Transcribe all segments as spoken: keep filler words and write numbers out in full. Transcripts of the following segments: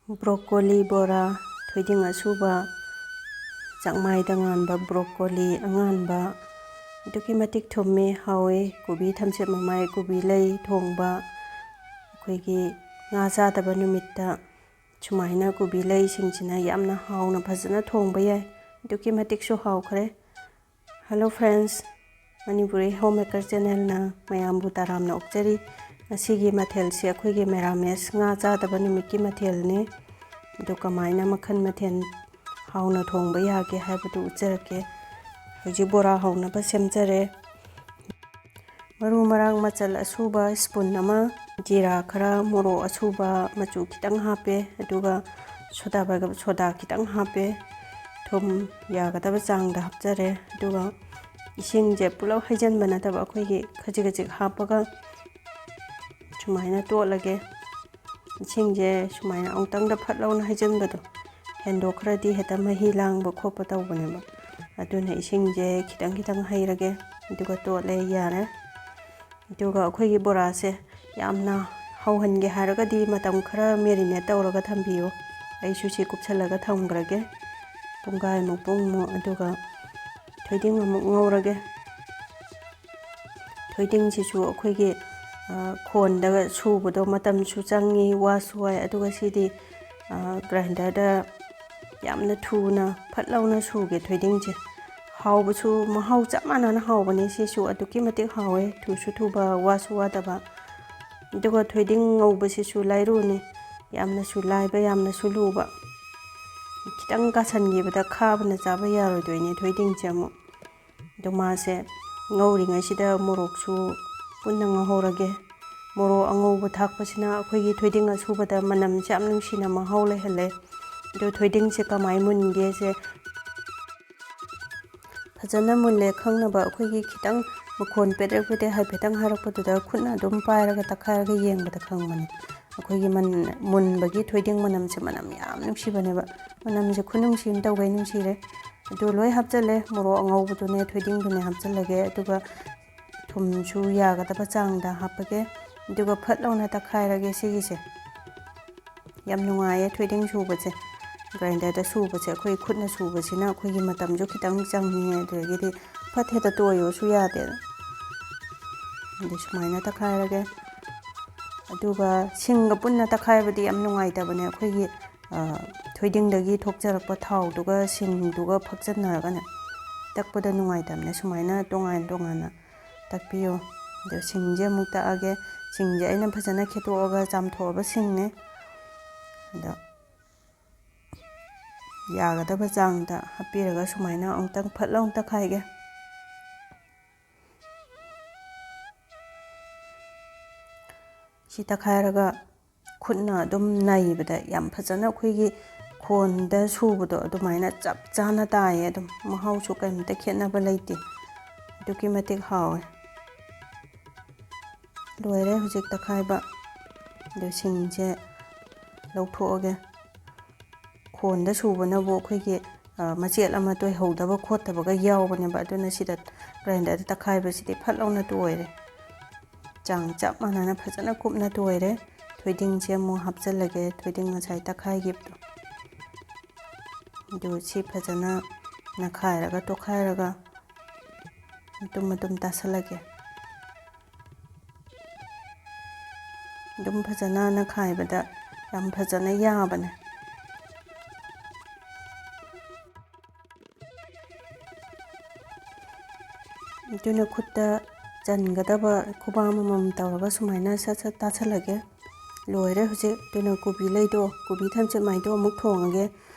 Broccoli ꯕꯣꯔꯥ, ꯊꯣꯏꯗꯤꯡ ꯑꯁꯨꯕ, ꯆꯥꯛꯃꯥꯏꯗ ꯉꯥꯟꯕ ꯕ꯭ꯔꯣꯀꯣꯂꯤ ꯑꯉꯥꯟꯕ, ꯑꯗꯨꯛꯀꯤ ꯃꯇꯤꯛ ꯊꯨꯝꯃꯤ, ꯍꯥꯎꯋꯤ꯫ ꯀꯣꯕꯤ ꯊꯝꯆꯦꯠ ꯃꯃꯥꯏ, ꯀꯣꯕꯤ ꯂꯩ ꯊꯣꯡꯕ, ꯑꯩꯈꯣꯏꯒꯤ ꯉꯥ ꯆꯥꯗꯕ ꯅꯨꯃꯤꯠꯇ ꯁꯨꯃꯥꯏꯅ ꯀꯣꯕꯤ ꯂꯩꯁꯤꯡꯁꯤꯅ ꯌꯥꯝꯅ ꯍꯥꯎꯅ ꯐꯖꯅ ꯊꯣꯡꯕ ꯌꯥꯏ꯫ ꯑꯗꯨꯛꯀꯤ ꯃꯇꯤꯛꯁꯨ ꯍꯥꯎꯈ꯭ꯔꯦ꯫ Hello friends, Manipuri home maker ꯆꯦꯅꯦꯜꯅ ꯃꯌꯥꯝꯕꯨ ꯇꯔꯥꯝꯅ ꯑꯣꯛꯆꯔꯤ꯫ ꯉꯁꯤꯒꯤ ꯃꯊꯦꯜꯁꯤ ꯑꯩꯈꯣꯏꯒꯤ ꯃꯦꯔꯥꯃꯦꯁ, ꯉꯥ ꯆꯥꯗꯕ ꯅꯨꯃꯤꯠꯀꯤ ꯃꯊꯦꯜꯅꯤ꯫ ꯑꯗꯨ ꯀꯃꯥꯏꯅ ꯃꯈꯜ ꯃꯊꯦꯜ ꯍꯥꯎꯅ ꯊꯣꯡꯕ ꯌꯥꯒꯦ ꯍꯥꯏꯕꯗꯨ ꯎꯠꯆꯔꯛꯀꯦ꯫ ꯍꯧꯖꯤꯛ ꯕꯣꯔꯥ ꯍꯧꯅꯕ ꯁꯦꯝꯖꯔꯦ꯫ ꯃꯔꯨ ꯃꯔꯥꯡ ꯃꯆꯜ ꯑꯁꯨꯕ ꯁ꯭ꯄꯨꯟ ꯑꯃ, ꯖꯤꯔꯥ ꯈꯔ, ꯃꯣꯔꯣꯛ ꯑꯁꯨꯕ ꯃꯆꯨ ꯈꯤꯇꯪ ꯍꯥꯞꯄꯦ, ꯑꯗꯨꯒ ꯁꯣꯗꯥ ꯕꯥꯏꯒꯞ ꯁꯣꯗꯥ ꯈꯤꯇꯪ ꯍꯥꯞꯄꯦ꯫ ꯊꯨꯝ ꯌꯥꯒꯗꯕ ꯆꯥꯡꯗ ꯍꯥꯞꯆꯔꯦ꯫ ꯑꯗꯨꯒ ꯏꯁꯤꯡꯁꯦ ꯄꯨꯂꯞ ꯍꯩꯖꯤꯟꯕ ꯅꯠꯇꯕ, ꯑꯩꯈꯣꯏꯒꯤ ꯈꯖꯤꯛ ꯈꯖꯤꯛ ꯍꯥꯞꯄꯒ ꯁꯨꯃꯥꯏꯅ ꯇꯣꯠꯂꯒꯦ꯫ ꯏꯁꯤꯡꯁꯦ ꯁꯨꯃꯥꯏꯅ ꯑꯃꯨꯛꯇꯪꯗ ꯐꯠ ꯂꯥꯎꯅ ꯍꯩꯖꯤꯟꯕꯗꯣ ꯍꯦꯟꯗꯣꯛꯈ꯭ꯔꯗꯤ ꯍꯦꯛꯇ ꯃꯍꯤ ꯂꯥꯡꯕ ꯈꯣꯠꯄ ꯇꯧꯕꯅꯦꯕ꯫ ꯑꯗꯨꯅ ꯏꯁꯤꯡꯁꯦ ꯈꯤꯇꯪ ꯈꯤꯇꯪ ꯍꯩꯔꯒꯦ, ꯑꯗꯨꯒ ꯇꯣꯠꯂꯦ, ꯌꯥꯔꯦ꯫ ꯑꯗꯨꯒ ꯑꯩꯈꯣꯏꯒꯤ ꯕꯣꯔꯥꯁꯦ ꯌꯥꯝꯅ ꯍꯧꯍꯟꯒꯦ ꯍꯥꯏꯔꯒꯗꯤ ꯃꯇꯝ ꯈꯔ ꯃꯦꯔꯤꯅꯦꯠ ꯇꯧꯔꯒ ꯊꯝꯕꯤꯌꯨ꯫ ꯑꯩꯁꯨ ꯁꯤ ꯀꯨꯞꯁꯜꯂꯒ ꯊꯝꯈ꯭ꯔꯒꯦ ꯄꯨꯡꯈꯥꯏꯃꯨꯛ, ꯄꯨꯡꯃꯨꯛ꯫ ꯑꯗꯨꯒ ꯊꯣꯏꯗꯤꯡ ꯑꯃꯨꯛ ꯉꯧꯔꯒꯦ꯫ ꯊꯣꯏꯗꯤꯡꯁꯤꯁꯨ ꯑꯩꯈꯣꯏꯒꯤ, ꯑ, ꯈꯣꯟꯗ ꯁꯨꯕꯗꯣ ꯃꯇꯝꯁꯨ ꯆꯪꯉꯤ, ꯋꯥꯁꯨ ꯋꯥꯏ꯫ ꯑꯗꯨꯒ ꯁꯤꯗꯤ, ꯑ, ꯒ꯭ꯔꯥꯏꯟꯗꯔꯗ ꯌꯥꯝꯅ ꯊꯨꯅ ꯐꯠ ꯂꯥꯎꯅ ꯁꯨꯒꯦ ꯊꯣꯏꯗꯤꯡꯁꯦ꯫ ꯍꯥꯎꯕꯁꯨ ꯃꯍꯥꯎ ꯆꯞ ꯃꯥꯟꯅꯅ ꯍꯥꯎꯕꯅꯦ ꯁꯤꯁꯨ, ꯑꯗꯨꯛꯀꯤ ꯃꯇꯤꯛ ꯍꯥꯎꯋꯦ, ꯊꯨꯁꯨ ꯊꯨꯕ, ꯋꯥꯁꯨ ꯋꯥꯗꯕ꯫ ꯑꯗꯨꯒ ꯊꯣꯏꯗꯤꯡ ꯉꯧꯕꯁꯤꯁꯨ ꯂꯥꯏꯔꯨꯅꯤ, ꯌꯥꯝꯅꯁꯨ ꯂꯥꯏꯕ, ꯌꯥꯝꯅꯁꯨ ꯂꯨꯕ꯫ ꯈꯤꯇꯪ ꯀꯥꯁꯟꯈꯤꯕꯗ ꯈꯥꯕꯅ ꯆꯥꯕ ꯌꯥꯔꯣꯏꯗꯣꯏꯅꯦ ꯊꯣꯏꯗꯤꯡꯁꯦ ꯑꯃꯨꯛ꯫ ꯑꯗꯣ ꯃꯥꯁꯦ ꯉꯧꯔꯤꯉꯩꯁꯤꯗ ꯃꯣꯔꯣꯛꯁꯨ ꯄꯨꯟꯅ ꯉꯧꯍꯧꯔꯒꯦ꯫ ꯃꯣꯔꯣꯛ ꯑꯉꯧꯕ ꯊꯥꯛꯄꯁꯤꯅ ꯑꯩꯈꯣꯏꯒꯤ ꯊꯣꯏꯗꯤꯡ ꯑꯁꯨꯕꯗ ꯃꯅꯝꯁꯦ ꯌꯥꯝ ꯅꯨꯡꯁꯤꯅ ꯃꯍꯥꯎ ꯂꯩꯍꯜꯂꯦ꯫ ꯑꯗꯣ ꯊꯣꯏꯗꯤꯡꯁꯦ ꯀꯃꯥꯏ ꯃꯨꯟꯒꯦꯁꯦ ꯐꯖꯅ ꯃꯨꯜꯂꯦ ꯈꯪꯅꯕ ꯑꯩꯈꯣꯏꯒꯤ ꯈꯤꯇꯪ ꯃꯈꯣꯟ ꯄꯦꯗ꯭ꯔꯦꯛ ꯄꯦꯗ꯭ꯔꯦꯛ ꯍꯥꯏꯐꯦꯠꯇꯪ ꯍꯥꯏꯔꯛꯄꯗꯨꯗ ꯈꯨꯠꯅ ꯑꯗꯨꯝ ꯄꯥꯏꯔꯒ ꯇꯛꯈꯥꯏꯔꯒ ꯌꯦꯡꯕꯗ ꯈꯪꯕꯅꯦ꯫ ꯑꯩꯈꯣꯏꯒꯤ ꯃꯟ-, ꯃꯨꯟꯕꯒꯤ ꯊꯣꯏꯗꯤꯡ ꯃꯅꯝꯁꯦ ꯃꯅꯝ ꯌꯥꯝ ꯅꯨꯡꯁꯤꯕꯅꯦꯕ꯫ ꯃꯅꯝꯁꯦ ꯈꯨꯅꯨꯡꯁꯤ ꯑꯃ ꯇꯧꯒꯩ ꯅꯨꯡꯁꯤꯔꯦ꯫ ꯑꯗꯨ ꯂꯣꯏ ꯍꯥꯞꯆꯜꯂꯦ꯫ ꯃꯣꯔꯣꯛ ꯑꯉꯧꯕꯗꯨꯅꯦ ꯊꯣꯏꯗꯤꯡꯗꯨꯅꯦ ꯍꯥꯞꯆꯜꯂꯒꯦ꯫ ꯑꯗꯨꯒ ꯊꯨꯝꯁꯨ ꯌꯥꯒꯗꯕ ꯆꯥꯡꯗ ꯍꯥꯞꯄꯒꯦ꯫ ꯑꯗꯨꯒ ꯐꯠ ꯂꯥꯎꯅ ꯇꯛꯈꯥꯏꯔꯒꯦ ꯁꯤꯒꯤꯁꯦ꯫ ꯌꯥꯝ ꯅꯨꯡꯉꯥꯏꯌꯦ ꯊꯣꯏꯗꯤꯡ ꯁꯨꯕꯁꯦ꯫ ꯒ꯭ꯔꯥꯏꯟꯗꯔꯗ ꯁꯨꯕꯁꯦ ꯑꯩꯈꯣꯏ ꯈꯨꯠꯅ ꯁꯨꯕꯁꯤꯅ ꯑꯩꯈꯣꯏꯒꯤ ꯃꯇꯝꯁꯨ ꯈꯤꯇꯪ ꯆꯪꯉꯤ, ꯑꯗꯨꯗꯒꯤꯗꯤ ꯐꯠ ꯍꯦꯛꯇ ꯇꯣꯏꯌꯣꯁꯨ ꯌꯥꯗꯦ꯫ ꯑꯗꯨ ꯁꯨꯃꯥꯏꯅ ꯇꯛꯈꯥꯏꯔꯒꯦ꯫ ꯑꯗꯨꯒ ꯁꯤꯡꯒ ꯄꯨꯟꯅ ꯇꯛꯈꯥꯏꯕꯗꯤ ꯌꯥꯝ ꯅꯨꯡꯉꯥꯏꯇꯕꯅꯦ, ꯑꯩꯈꯣꯏꯒꯤ, ꯑ, ꯊꯣꯏꯗꯤꯡꯗꯒꯤ ꯊꯣꯛꯆꯔꯛꯄ ꯊꯥꯎꯗꯨꯒ ꯁꯤꯡꯗꯨꯒ ꯐꯛꯆꯟꯅꯔꯒꯅꯦ ꯇꯛꯄꯗ ꯅꯨꯡꯉꯥꯏꯇꯕꯅꯦ꯫ ꯁꯨꯃꯥꯏꯅ ꯇꯣꯉꯥꯟ ꯇꯣꯉꯥꯟꯅ ꯇꯛꯄꯤꯌꯣ꯫ ꯑꯗꯣ ꯁꯤꯡꯁꯦ ꯑꯃꯨꯛ ꯇꯛꯑꯒꯦ꯫ ꯁꯤꯡꯁꯦ ꯑꯩꯅ ꯐꯖꯅ ꯈꯦꯠꯇꯣꯛꯑꯒ ꯆꯥꯝꯊꯣꯛꯑꯕ ꯁꯤꯡꯅꯦ꯫ ꯑꯗꯣ ꯌꯥꯒꯗꯕ ꯆꯥꯡꯗ ꯍꯥꯞꯄꯤꯔꯒ ꯁꯨꯃꯥꯏꯅ ꯑꯃꯨꯛꯇꯪ ꯐꯠ ꯂꯥꯎ ꯇꯛꯈꯥꯏꯒꯦ꯫ ꯁꯤ ꯇꯛꯈꯥꯏꯔꯒ ꯈꯨꯠꯅ ꯑꯗꯨꯝ ꯅꯩꯕꯗ ꯌꯥꯝ ꯐꯖꯅ ꯑꯩꯈꯣꯏꯒꯤ ꯈꯣꯟꯗ ꯁꯨꯕꯗꯣ ꯑꯗꯨꯃꯥꯏꯅ ꯆꯞ ꯆꯥꯅ ꯇꯥꯏꯌꯦ꯫ ꯑꯗꯨꯝ ꯃꯍꯥꯎꯁꯨ ꯀꯔꯤꯝꯇ ꯈꯦꯠꯅꯕ ꯂꯩꯇꯦ, ꯑꯗꯨꯛꯀꯤ ꯃꯇꯤꯛ ꯍꯥꯎꯋꯦ꯫ ꯂꯣꯏꯔꯦ ꯍꯧꯖꯤꯛ ꯇꯛꯈꯥꯏꯕ꯫ ꯑꯗꯨ ꯁꯤꯡꯁꯦ ꯂꯧꯊꯣꯛꯑꯒꯦ꯫ ꯈꯣꯟꯗ ꯁꯨꯕꯅꯕꯨ ꯑꯩꯈꯣꯏꯒꯤ, ꯑ, ꯃꯆꯦꯠ ꯑꯃ ꯇꯣꯏꯍꯧꯗꯕ ꯈꯣꯠꯇꯕꯒ ꯌꯥꯎꯕꯅꯦꯕ, ꯑꯗꯨꯅ ꯁꯤꯗ ꯒ꯭ꯔꯥꯏꯟꯗꯔꯗ ꯇꯛꯈꯥꯏꯕꯁꯤꯗꯤ ꯐꯠ ꯂꯥꯎꯅ ꯇꯣꯏꯔꯦ꯫ ꯆꯥꯡ ꯆꯞ ꯃꯥꯟꯅꯅ ꯐꯖꯅ ꯀꯨꯞꯅ ꯇꯣꯏꯔꯦ꯫ ꯊꯣꯏꯗꯤꯡꯁꯦ ꯑꯃꯨꯛ ꯍꯥꯞꯆꯤꯜꯂꯒꯦ, ꯊꯣꯏꯗꯤꯡ ꯉꯁꯥꯏ ꯇꯛꯈꯥꯏꯈꯤꯕꯗꯣ꯫ ꯑꯗꯨ ꯁꯤ ꯐꯖꯅ ꯅꯈꯥꯏꯔꯒ ꯇꯣꯠꯈꯥꯏꯔꯒ ꯃꯇꯨꯝ ꯃꯇꯨꯝ ꯇꯥꯁꯜꯂꯒꯦ꯫ ꯑꯗꯨꯝ ꯐꯖꯅ ꯅꯈꯥꯏꯕꯗ ꯌꯥꯝ ꯐꯖꯅ ꯌꯥꯕꯅꯦ꯫ ꯑꯗꯨꯅ ꯈꯨꯠꯇ ꯆꯟꯒꯗꯕ ꯈꯨꯕꯥꯝ ꯑꯃꯃꯝ ꯇꯧꯔꯒ ꯁꯨꯃꯥꯏꯅ ꯁꯠ ꯁꯠ ꯇꯥꯁꯜꯂꯒꯦ꯫ ꯂꯣꯏꯔꯦ ꯍꯧꯖꯤꯛ꯫ ꯑꯗꯨꯅ ꯀꯣꯕꯤ ꯂꯩꯗꯣ, ꯀꯣꯕꯤ ꯊꯝꯆꯦꯠ ꯃꯥꯏꯗꯣ ꯑꯃꯨꯛ ꯊꯣꯡꯉꯒꯦ꯫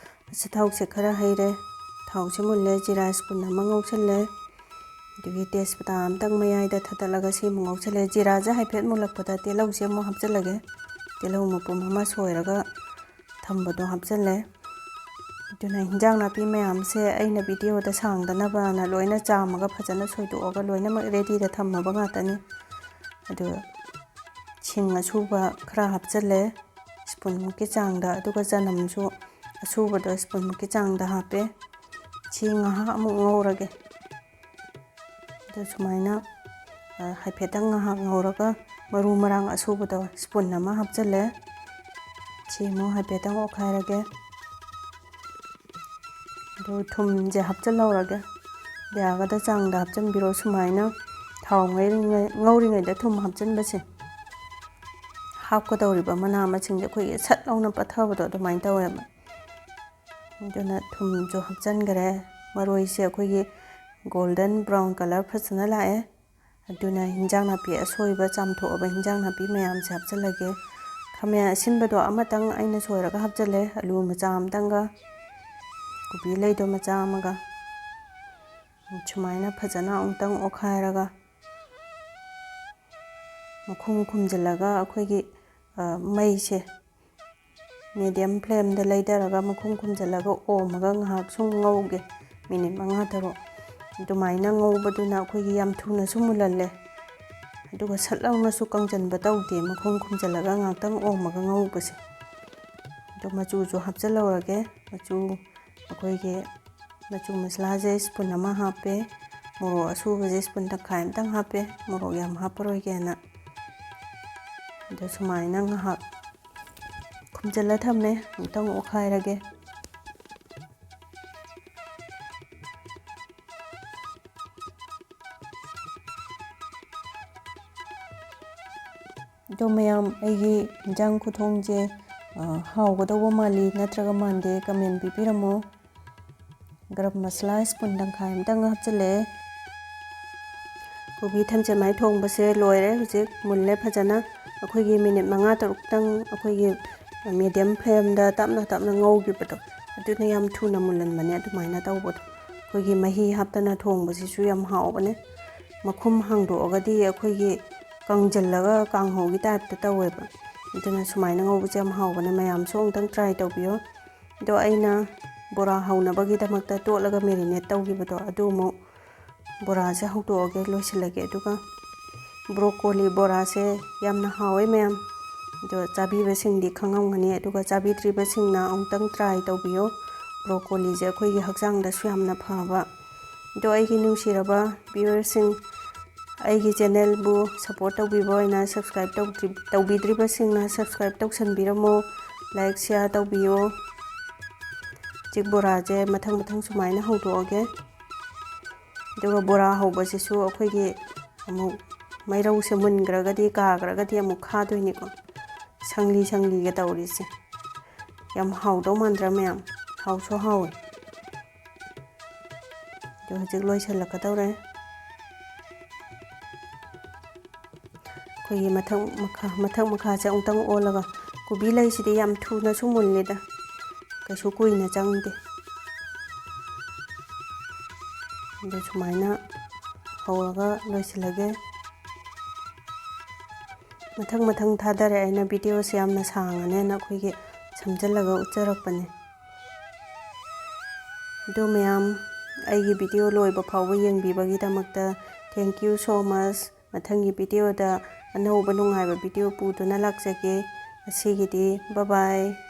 ꯑꯆꯥꯊꯥꯎꯁꯦ ꯈꯔ ꯍꯩꯔꯦ, ꯊꯥꯎꯁꯦ ꯃꯨꯜꯂꯦ, ꯖꯤꯔꯥ spoon ꯑꯃ ꯉꯧꯁꯜꯂꯦ꯫ ꯑꯗꯒꯤ ꯇꯦꯖꯄꯇꯥ ꯑꯃꯇꯪ ꯃꯌꯥꯏꯗ ꯊꯥꯗꯠꯂꯒ ꯁꯤ ꯑꯃꯨꯛ ꯉꯧꯁꯜꯂꯦ꯫ ꯖꯤꯔꯥꯁꯦ ꯍꯥꯏꯐꯦꯠ ꯃꯨꯜꯂꯛꯄꯗ ꯇꯤꯜꯍꯧꯁꯦ ꯑꯃꯨꯛ ꯍꯥꯞꯆꯤꯜꯂꯒꯦ꯫ ꯇꯤꯜꯍꯧ ꯃꯄꯨꯝ ꯑꯃ ꯁꯣꯏꯔꯒ ꯊꯝꯕꯗꯣ ꯍꯥꯞꯆꯤꯜꯂꯦ꯫ ꯑꯗꯨꯅ ꯍꯤꯟꯖꯥꯡ ꯅꯥꯄꯤ ꯃꯌꯥꯝꯁꯦ ꯑꯩꯅ videoꯗ ꯁꯥꯡꯗꯅꯕꯅ ꯂꯣꯏꯅ ꯆꯥꯝꯃꯒ ꯐꯖꯅ ꯁꯣꯏꯗꯣꯛꯑꯒ ꯂꯣꯏꯅꯃꯛ readyꯗ ꯊꯝꯃꯕ ꯉꯥꯛꯇꯅꯤ꯫ ꯑꯗꯨ ꯁꯤꯡ ꯑꯁꯨꯕ ꯈꯔ ꯍꯥꯞꯆꯤꯜꯂꯦ, spoonꯃꯨꯛꯀꯤ ꯆꯥꯡꯗ, ꯑꯗꯨꯒ ꯆꯅꯝꯁꯨ ꯑꯁꯨꯕꯗꯣ spoonꯃꯨꯛꯀꯤ ꯆꯥꯡꯗ ꯍꯥꯞꯄꯦ꯫ ꯁꯤ ꯉꯥꯏꯍꯥꯛ ꯑꯃꯨꯛ ꯉꯧꯔꯒꯦ꯫ ꯑꯗꯨ ꯁꯨꯃꯥꯏꯅ, ꯑ, ꯍꯥꯏꯐꯦꯠꯇꯪ ꯉꯥꯏꯍꯥꯛ ꯉꯧꯔꯒ ꯃꯔꯨ ꯃꯔꯥꯡ ꯑꯁꯨꯕꯗꯣ spoon ꯑꯃ ꯍꯥꯞꯆꯤꯜꯂꯦ꯫ ꯁꯤ ꯑꯃꯨꯛ ꯍꯥꯏꯐꯦꯠꯇꯪ ꯑꯣꯠꯈꯥꯏꯔꯒꯦ꯫ ꯑꯗꯨ ꯊꯨꯝꯁꯦ ꯍꯥꯞꯆꯤꯜꯍꯧꯔꯒꯦ꯫ ꯌꯥꯒꯗ ꯆꯥꯡꯗ ꯍꯥꯞꯆꯤꯟꯕꯤꯔꯣ꯫ ꯁꯨꯃꯥꯏꯅ ꯊꯥꯎ ꯉꯩꯔꯤꯉꯩ-, ꯉꯧꯔꯤꯉꯩꯗ ꯊꯨꯝ ꯍꯥꯞꯆꯤꯟꯕꯁꯦ, ꯍꯥꯞꯀꯗꯧꯔꯤꯕ ꯃꯅꯥ ꯃꯁꯤꯡꯁꯦ ꯑꯩꯈꯣꯏꯒꯤ ꯁꯠ ꯂꯥꯎꯅ ꯄꯠꯊꯕꯗꯣ ꯑꯗꯨꯃꯥꯏꯅ ꯇꯧꯋꯦꯕ꯫ ꯑꯗꯨꯅ ꯊꯨꯝꯁꯨ ꯍꯥꯞꯆꯤꯟꯈꯔꯦ꯫ ꯃꯔꯣꯏꯁꯦ ꯑꯩꯈꯣꯏꯒꯤ golden brown colour ꯐꯖꯅ ꯂꯥꯛꯑꯦ꯫ ꯑꯗꯨꯅ ꯍꯤꯟꯖꯥꯡ ꯅꯥꯄꯤ ꯑꯁꯣꯏꯕ, ꯆꯥꯝꯊꯣꯛꯑꯕ ꯍꯤꯟꯖꯥꯡ ꯅꯥꯄꯤ ꯃꯌꯥꯝꯁꯦ ꯍꯥꯞꯆꯤꯜꯂꯒꯦ꯫ ꯈꯥꯃꯦꯟ ꯑꯁꯤꯟꯕꯗꯣ ꯑꯃꯇꯪ ꯑꯩꯅ ꯁꯣꯏꯔꯒ ꯍꯥꯞꯆꯤꯜꯂꯦ, ꯑꯂꯨ ꯃꯆꯥ ꯑꯃꯇꯪꯒ, ꯀꯣꯕꯤ ꯂꯩꯗꯣ ꯃꯆꯥ ꯑꯃꯒ꯫ ꯁꯨꯃꯥꯏꯅ ꯐꯖꯅ ꯑꯃꯨꯛꯇꯪ ꯑꯣꯠꯈꯥꯏꯔꯒ, ꯃꯈꯨꯝ ꯈꯨꯝꯖꯤꯜꯂꯒ ꯑꯩꯈꯣꯏꯒꯤ, ꯑ, ꯃꯩꯁꯦ medium flameꯗ ꯂꯩꯊꯔꯒ ꯃꯈꯨꯝ ꯈꯨꯝꯖꯤꯜꯂꯒ ꯑꯣꯝꯃꯒ ꯉꯥꯏꯍꯥꯛ ꯁꯨꯝ ꯉꯧꯒꯦ꯫ ꯃꯤꯅꯤꯠ ꯃꯉꯥ ꯇꯔꯨꯛ ꯑꯗꯨꯃꯥꯏꯅ ꯉꯧꯕꯗꯨꯅ ꯑꯩꯈꯣꯏꯒꯤ ꯌꯥꯝ ꯊꯨꯅꯁꯨ ꯃꯨꯜꯍꯜꯂꯦ, ꯑꯗꯨꯒ ꯁꯠ ꯂꯥꯎꯅꯁꯨ ꯀꯪꯁꯤꯟꯕ ꯇꯧꯗꯦ ꯃꯈꯨꯝ ꯈꯨꯝꯖꯤꯜꯂꯒ ꯉꯥꯏꯍꯥꯛꯇꯪ ꯑꯣꯝꯃꯒ ꯉꯧꯕꯁꯦ꯫ ꯑꯗꯣ ꯃꯆꯨꯁꯨ ꯍꯥꯞꯆꯤꯜꯍꯧꯔꯒꯦ꯫ ꯃꯆꯨ, ꯑꯩꯈꯣꯏꯒꯤ ꯃꯆꯨ ꯃꯁꯂꯥꯁꯦ spoon ꯑꯃ ꯍꯥꯞꯄꯦ, ꯃꯣꯔꯣꯛ ꯑꯁꯨꯕꯁꯦ spoon ꯇꯪꯈꯥꯏ ꯑꯃꯇꯪ ꯍꯥꯞꯄꯦ, ꯃꯣꯔꯣꯛ ꯌꯥꯝ ꯍꯥꯞꯄꯔꯣꯏꯒꯦꯅ꯫ ꯑꯗꯣ ꯁꯨꯃꯥꯏꯅ ꯉꯥꯏꯍꯥꯛ ꯈꯨꯝꯖꯤꯜꯂ ꯊꯝꯃꯦ꯫ ꯑꯃꯨꯛꯇꯪ ꯑꯣꯠꯈꯥꯏꯔꯒꯦ꯫ ꯑꯗꯣ ꯃꯌꯥꯝ, ꯑꯩꯒꯤ ꯏꯟꯖꯥꯡ ꯈꯨꯊꯣꯡꯁꯦ, ꯑ, ꯍꯥꯎꯒꯗꯧꯕ ꯃꯥꯜꯂꯤ ꯅꯠꯇ꯭ꯔꯒ ꯃꯥꯟꯗꯦ, comment ꯄꯤꯕꯤꯔꯝꯃꯣ꯫ ꯒꯔꯝ ꯃꯁꯂꯥ spoon ꯇꯪꯈꯥꯏ ꯑꯃꯇꯪ ꯍꯥꯞꯆꯤꯜꯂꯛꯑꯦ꯫ ꯀꯣꯕꯤ ꯊꯝꯆꯦꯠ ꯃꯥꯏ ꯊꯣꯡꯕꯁꯦ ꯂꯣꯏꯔꯦ, ꯍꯧꯖꯤꯛ ꯃꯨꯜꯂꯦ ꯐꯖꯅ꯫ ꯑꯩꯈꯣꯏꯒꯤ ꯃꯤꯅꯤꯠ ꯃꯉꯥ ꯇꯔꯨꯛꯇꯪ ꯑꯩꯈꯣꯏꯒꯤ medium flameꯗ ꯇꯞꯅ ꯇꯞꯅ ꯉꯧꯈꯤꯕꯗꯣ, ꯑꯗꯨꯅ ꯌꯥꯝ ꯊꯨꯅ ꯃꯨꯜꯍꯟꯕꯅꯦ ꯑꯗꯨꯃꯥꯏꯅ ꯇꯧꯕꯗꯣ꯫ ꯑꯩꯈꯣꯏꯒꯤ ꯃꯍꯤ ꯍꯥꯞꯇꯅ ꯊꯣꯡꯕꯁꯤꯁꯨ ꯌꯥꯝ ꯍꯥꯎꯕꯅꯦ꯫ ꯃꯈꯨꯝ ꯍꯥꯡꯗꯣꯛꯑꯒꯗꯤ ꯑꯩꯈꯣꯏꯒꯤ ꯀꯪꯁꯤꯜꯂꯒ ꯀꯥꯡꯍꯧꯒꯤ typeꯇ ꯇꯧꯋꯦꯕ꯫ ꯑꯗꯨꯅ ꯁꯨꯃꯥꯏꯅ ꯉꯧꯕꯁꯦ ꯌꯥꯝ ꯍꯥꯎꯕꯅꯦ, ꯃꯌꯥꯝꯁꯨ ꯑꯃꯨꯛꯇꯪ try ꯇꯧꯕꯤꯌꯣ꯫ ꯑꯗꯣ ꯑꯩꯅ ꯕꯣꯔꯥ ꯍꯧꯅꯕꯒꯤꯗꯃꯛꯇ ꯇꯣꯠꯂꯒ marinate ꯇꯧꯈꯤꯕꯗꯣ ꯑꯗꯨ ꯑꯃꯨꯛ ꯕꯣꯔꯥꯁꯦ ꯍꯧꯗꯣꯛꯑꯒꯦ, ꯂꯣꯏꯁꯤꯜꯂꯒꯦ꯫ ꯑꯗꯨꯒ broccoli ꯕꯣꯔꯥꯁꯦ ꯌꯥꯝꯅ ꯍꯥꯎꯋꯦ ꯃꯌꯥꯝ꯫ ꯑꯗꯣ ꯆꯥꯕꯤꯕꯁꯤꯡꯗꯤ ꯈꯪꯉꯝꯒꯅꯤ, ꯑꯗꯨꯒ ꯆꯥꯕꯤꯗ꯭ꯔꯤꯕꯁꯤꯡꯅ ꯑꯃꯨꯛꯇꯪ try ꯇꯧꯕꯤꯌꯣ꯫ Broccolꯤꯁꯦ ꯑꯩꯈꯣꯏꯒꯤ ꯍꯛꯆꯥꯡꯗꯁꯨ ꯌꯥꯝꯅ ꯐꯕ꯫ ꯑꯗꯣ ꯑꯩꯒꯤ ꯅꯨꯡꯁꯤꯔꯕ viewerꯁꯤꯡ, ꯑꯩꯒꯤ channelꯕꯨ support ꯇꯧꯕꯤꯕ ꯑꯣꯏꯅ subscribe ꯇꯧꯗ꯭ꯔꯤ-, ꯇꯧꯕꯤꯗ꯭ꯔꯤꯕꯁꯤꯡꯅ subscribe ꯇꯧꯁꯟꯕꯤꯔꯝꯃꯣ꯫ like, share ꯇꯧꯕꯤꯌꯣ꯫ ꯍꯧꯖꯤꯛ ꯕꯣꯔꯥꯁꯦ ꯃꯊꯪ ꯃꯊꯪ ꯁꯨꯃꯥꯏꯅ ꯍꯧꯗꯣꯛꯑꯒꯦ꯫ ꯑꯗꯨꯒ ꯕꯣꯔꯥ ꯍꯧꯕꯁꯤꯁꯨ ꯑꯩꯈꯣꯏꯒꯤ ꯑꯃꯨꯛ ꯃꯩꯔꯧꯁꯦ ꯃꯨꯟꯈ꯭ꯔꯒꯗꯤ, ꯀꯥꯈ꯭ꯔꯒꯗꯤ ꯑꯃꯨꯛ ꯈꯥꯗꯣꯏꯅꯤꯀꯣ꯫ ꯁꯪꯂꯤ ꯁꯪꯂꯤꯒ ꯇꯧꯔꯤꯁꯦ꯫ ꯌꯥꯝ ꯍꯥꯎꯗꯧ ꯃꯥꯟꯗ꯭ꯔꯥ ꯃꯌꯥꯝ? ꯍꯥꯎꯁꯨ ꯍꯥꯎꯋꯦ꯫ ꯑꯗꯣ ꯍꯧꯖꯤꯛ ꯂꯣꯏꯁꯤꯜꯂꯛꯀꯗꯧꯔꯦ꯫ ꯑꯩꯈꯣꯏꯒꯤ ꯃꯊꯛ ꯃꯈꯥ, ꯃꯊꯛ ꯃꯈꯥꯁꯦ ꯑꯃꯨꯛꯇꯪ ꯑꯣꯜꯂꯒ, ꯀꯣꯕꯤ ꯂꯩꯁꯤꯗꯤ ꯌꯥꯝ ꯊꯨꯅꯁꯨ ꯃꯨꯜꯂꯤꯗ, ꯀꯩꯁꯨ ꯀꯨꯏꯅ ꯆꯪꯗꯦ꯫ ꯑꯗꯣ ꯁꯨꯃꯥꯏꯅ ꯍꯧꯔꯒ ꯂꯣꯏꯁꯤꯜꯂꯒꯦ꯫ ꯃꯊꯪ ꯃꯊꯪ ꯊꯥꯗꯔꯦ꯫ ꯑꯩꯅ videoꯁꯦ ꯌꯥꯝꯅ ꯁꯥꯡꯉꯅꯦꯅ ꯑꯩꯈꯣꯏꯒꯤ ꯁꯝꯖꯜꯂꯒ ꯎꯠꯆꯔꯛꯄꯅꯦ꯫ ꯑꯗꯣ ꯃꯌꯥꯝ, ꯑꯩꯒꯤ video ꯂꯣꯏꯕ ꯐꯥꯎꯕ ꯌꯦꯡꯕꯤꯕꯒꯤꯗꯃꯛꯇ thank you so much꯫ ꯃꯊꯪꯒꯤ videoꯗ ꯑꯅꯧꯕ ꯅꯨꯡꯉꯥꯏꯕ video ꯄꯨꯗꯨꯅ ꯂꯥꯛꯆꯒꯦ꯫ ꯉꯁꯤꯒꯤꯗꯤ bye bye꯫